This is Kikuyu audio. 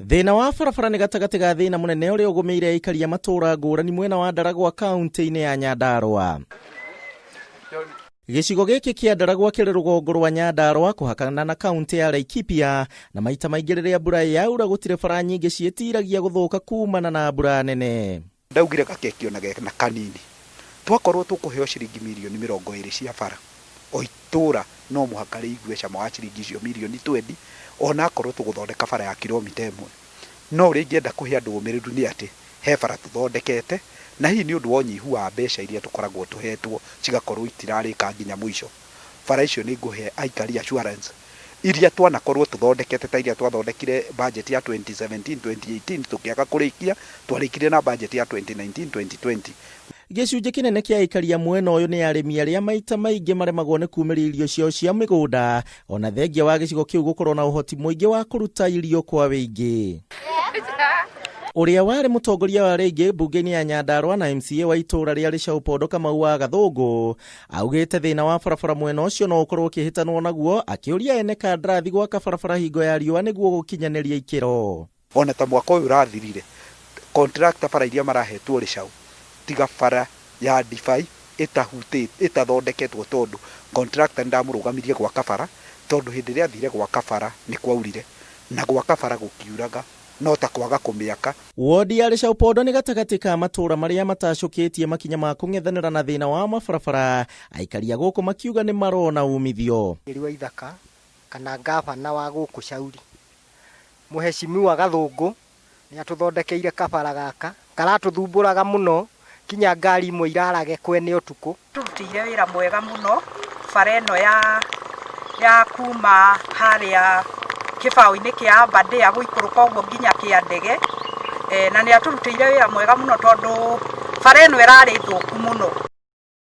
Thĩna wa barabara nĩ gatagatĩ ga thĩna mũnene ũrĩa ũgũmĩire aikari a matũũra ngũrani mwena wa Ndaragwa kaunti-inĩ ya Nyandarũa. Gĩcigo gĩkĩ kĩa Ndaragwa kĩrĩ rũgongo rwa Nyandarũa kũhakana na kaunti ya Laikipia, na maita maingĩ rĩrĩa mbura yaura gũtirĩ bara nyingĩ ciĩtiragia gũthũka kumana na mbura nene. Ndaugire gakeki ona na kanini twakorwo tũkũheo ciringi mirioni 20 cia bara, o itũra no mũhaka rĩigue cama wa ciringi icio mirioni 20, ona akorwo tũgũthondeka bara ya kilomita 1. No ũrĩa ingĩenda kũhe andũ ũmĩrĩru nĩ atĩ he bara tũthondekete, na hihi nĩ ũndũ wa ũnyihu wa mbeca iria tũkoragwo tũhetwo cigakorwo itirarĩka nginya mũico. Bara icio nĩ ngũhe aikari assurance iria twanakorwo tũthondekete, ta iria twathondekire budget ya 2017 2018 tũkĩaga kũrĩkia, twarĩkirie na budget ya 2019 2020. Gĩcunjĩ kĩnene kĩa aikari a mwena ũyũ nĩ arĩmi arĩa maita maingĩ maremagwo nĩ kumĩria irio ciao cia mĩgũnda, ona thengia wa gĩcigo kĩu gũkorwo na ũhoti mũingĩ wa kũruta irio kwa wĩingĩ. Ũrĩa warĩ mũtongoria wa rĩngĩ mbunge-inĩ ya Nyandarũa na MCA wa itũũra rĩa Rĩcaũ Pondo Kamau wa Gathũngũ augĩte thĩna wa barabara mwena ũcio no ũkorwo ũkĩhĩtanwo naguo, akĩũria ene kandarathi gwaka barabara hingo ya riũa nĩguo gũkinyanĩria ikĩro. Ona ta mwaka ũyũ ũrathirire, contractor bara iria marahetwo Rĩcaũ, tiga bara ya Ndibai ĩtahutĩte ĩtathondeketwo, tondũ contractor nĩndamũrũgamirie gwaka bara, tondũ hĩndĩ ĩrĩa athire gwaka bara nĩ kwaurire, na gwaka bara gũkiuraga no ta kwaga kũmĩaka. Wodi ya Rĩcaũ Pondo nĩ gatagatĩ ka matũũra marĩa matacũkĩtie makinya ma kũng'ethanĩra na thĩna wa mabarabara, aikari a gũkũ makiuga nĩ marona umithio. Ĩri wa ithaka kana ngabana wa gũkũ Cauri, Mũheshimiwa Gathũngũ nĩ atũthondekeire kabara gaka karatũthumbũraga mũno, kinya ngari imwe irarage kwene ũtukũ. Tũrutĩire wĩra mwega mũno bara ĩno ya kuma harĩa kĩbaũ-inĩ kĩa Aberdare gũikũrũka ũguo nginya kĩa ndege, na nĩ atũrutĩire wĩra mwega mũno tondũ bara ĩno ĩrarĩ thũku mũno.